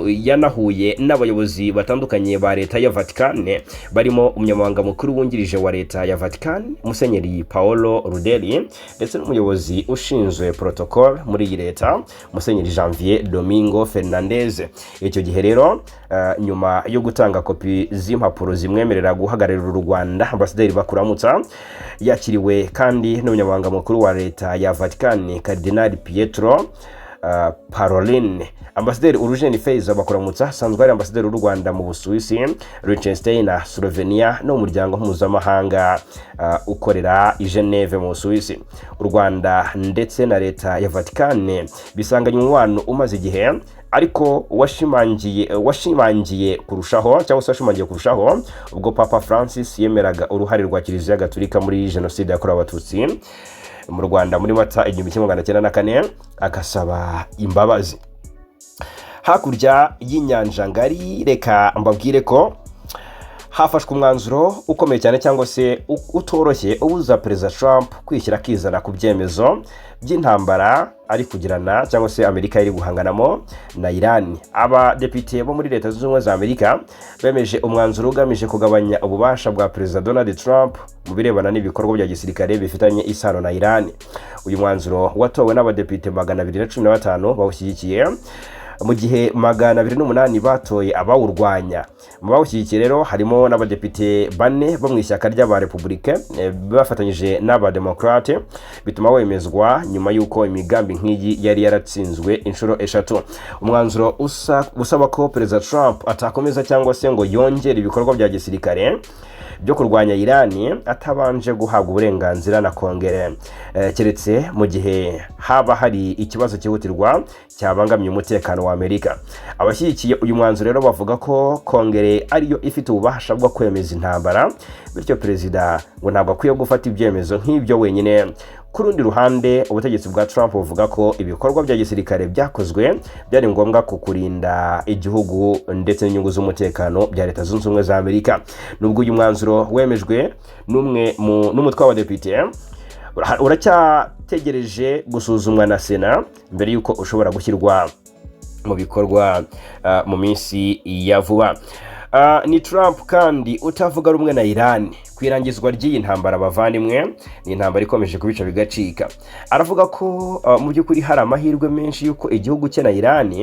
yanahuye n'abayobozi batandukanye ba Leta ya Vatican, barimo umunyamabanga mukuru wungirije wa Leta ya Vatican, Musenyeri Paolo Rudelli, ndetse n'umuyobozi ushinzwe protocol muri iyi leta, Musenyeri Janvier Domingo Fernandez. Icyo gihe rero, nyuma yo gutanga kopi z'impapuro zimwemerera guhagararira u Rwanda, Ambasaderi Bakuramutsa yakiriwe kandi n'umunyamabanga mukuru wa Leta ya Vatican, Cardinal Pietro Parolin. Ambasaderi Urujeni Feza Bakuramutsa asanzwe ari ambasaderi w'u Rwanda mu Busuwisi, Liechtenstein na Slovenia no mu muryango mpuzamahanga ukorera i Geneve mu Busuwisi. U Rwanda ndetse na Leta ya Vatican bisanganye umubano umaze igihe, ariko washimangiye kurushaho cyangwa se washimangiye kurushaho ubwo Papa Francis yemeraga uruhare rwa Kiliziya Gatolika muri Jenoside yakorewe Abatutsi mu Rwanda muri Mata 1994, agasaba imbabazi. Hakurya y'inyanja ngari, reka mbabwire ko hafashwe umwanzuro ukomeye cyane cyangwa se utoroshye ubuza Perezida Trump kwishyira akizana ku byemezo by'intambara ari kugirana cyangwa se Amerika iri guhanganamo na Iran. Abadepite bo muri Leta Zunze Ubumwe za Amerika bemeje umwanzuro ugamije kugabanya ububasha bwa Perezida Donald Trump mu birebana n'ibikorwa bya gisirikare bifitanye isano na Iran. Uyu mwanzuro watowe n'abadepite 215 bawushyigikiye, mu gihe 208 batoye abawurwanya. Mu bawushyigikiye rero harimo n'abadepite bane bo mu ishyaka ry'Abarepubulike bafatanyije n'Abademokrate, bituma wemezwa nyuma y'uko imigambi nk'iyi yari yaratsinzwe inshuro eshatu. Umwanzuro usaba ko Perezida Trump atakomeza cyangwa se ngo yongere ibikorwa bya gisirikare byo kurwanya Irani atabanje guhabwa uburenganzira na Kongere, keretse mu gihe haba hari ikibazo cyihutirwa cyabangamiye umutekano wa Amerika. wa Amerika. Abashyigikiye uyu mwanzuro rero bavuga ko Kongere ariyo ifite ububasha bwo kwemeza intambara, bityo perezida ngo ntabwo akwiye gufata ibyemezo nk'ibyo wenyine. Ku rundi ruhande, ubutegetsi bwa Trump buvuga ko ibikorwa bya gisirikare byakozwe byari ngombwa ku kurinda igihugu ndetse n'inyungu z'umutekano bya Leta Zunze Ubumwe za Amerika. Nubwo uyu mwanzuro wemejwe n'umwe n'umutwe w'abadepite, uracyategereje gusuzumwa na Sena mbere y'uko ushobora gushyirwa mu bikorwa mu minsi ya vuba. Ni Trump kandi utavuga rumwe na Iran ku irangizwa ry'iyi ntambara. Bavandimwe, ni intambara ikomeje kubica bigacika. Aravuga ko mu by'ukuri hari amahirwe menshi y'uko igihugu cye na Iran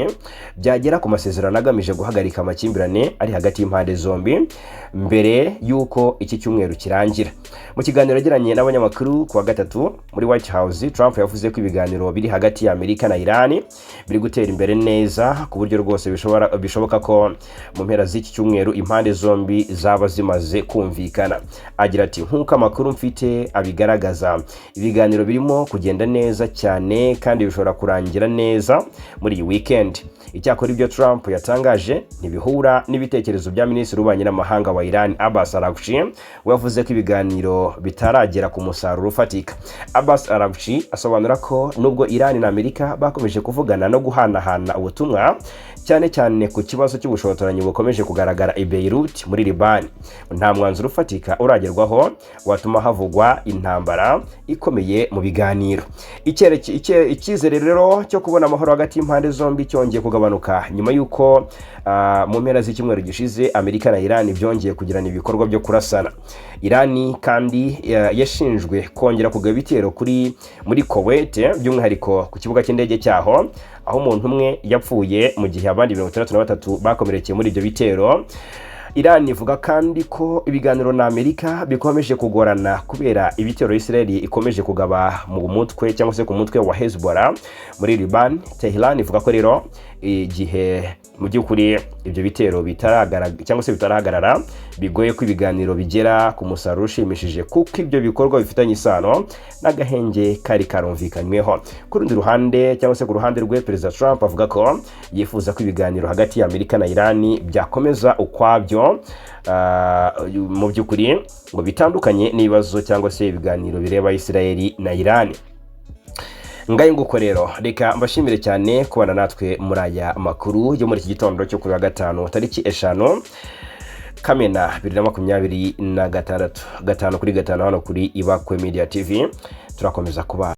byagera ku masezerano agamije guhagarika amakimbirane ari hagati y'impande zombi mbere y'uko iki cyumweru kirangira. Mu kiganiro yagiranye n'abanyamakuru ku wa gatatu muri White House, Trump yavuze ko ibiganiro biri hagati ya Amerika na Iran biri gutera imbere neza, ku buryo rwose bishoboka ko mu mpera z'iki cyumweru impande zombi zaba zimaze kumvikana. Agira ati: "Nk'uko amakuru mfite abigaragaza, ibiganiro birimo kugenda neza cyane kandi bishobora kurangira neza muri iyi weekend." Icyakora, ibyo Trump yatangaje ntibihura n'ibitekerezo bya minisitiri w'ububanyi n'amahanga wa Iran, Abbas Araghchi. We yavuze ko ibiganiro bitaragera ku musaruro ufatika. Abbas Araghchi asobanura ko nubwo Iran na Amerika bakomeje kuvugana no guhanahana ubutumwa, cyane cyane ku kibazo cy'ubushotoranyi bukomeje kugaragara i Beirut muri Liban, nta mwanzuro ufatika uragerwaho watuma havugwa intambara ikomeye mu biganiro. Icyizere rero cyo kubona amahoro hagati y'impande zombi cyongeye kugabanuka nyuma y'uko mu mpera z'icyumweru gishize Amerika na Iran byongeye kugirana ibikorwa byo kurasana. Iran kandi yashinjwe kongera kugaba ibitero muri Kuwait, by'umwihariko ku kibuga cy'indege cyaho, aho umuntu umwe yapfuye mu gihe abandi 63 bakomerekeye muri ibyo bitero. Iran ivuga kandi ko ibiganiro na Amerika bikomeje kugorana kubera ibitero Israel ikomeje kugaba mu mutwe cyangwa se ku mutwe wa Hezbollah muri Liban. Tehran ivuga ko rero igihe mu by'ukuri ibyo bitero bitaragaragara cyangwa se bitarahagarara, bigoye ko ibiganiro bigera ku musaruro ushimishije, kuko ibyo bikorwa bifitanye isano n'agahenge kari karumvikanyweho. Ku rundi ruhande cyangwa se ku ruhande rwe, Perezida Trump avuga ko yifuza ko ibiganiro hagati ya Amerika na Iran byakomeza ukwabyo, mu by'ukuri ngo bitandukanye n'ibibazo cyangwa se ibiganiro bireba Israel na Iran. Ngayo nguko rero, reka mbashimire cyane kubana natwe muri aya makuru yo muri iki gitondo cyo kuri wa gatanu, tariki 5 Kamena 2026. Gatanu kuri gatanu hano kuri Ibakwe Media TV, turakomeza kuba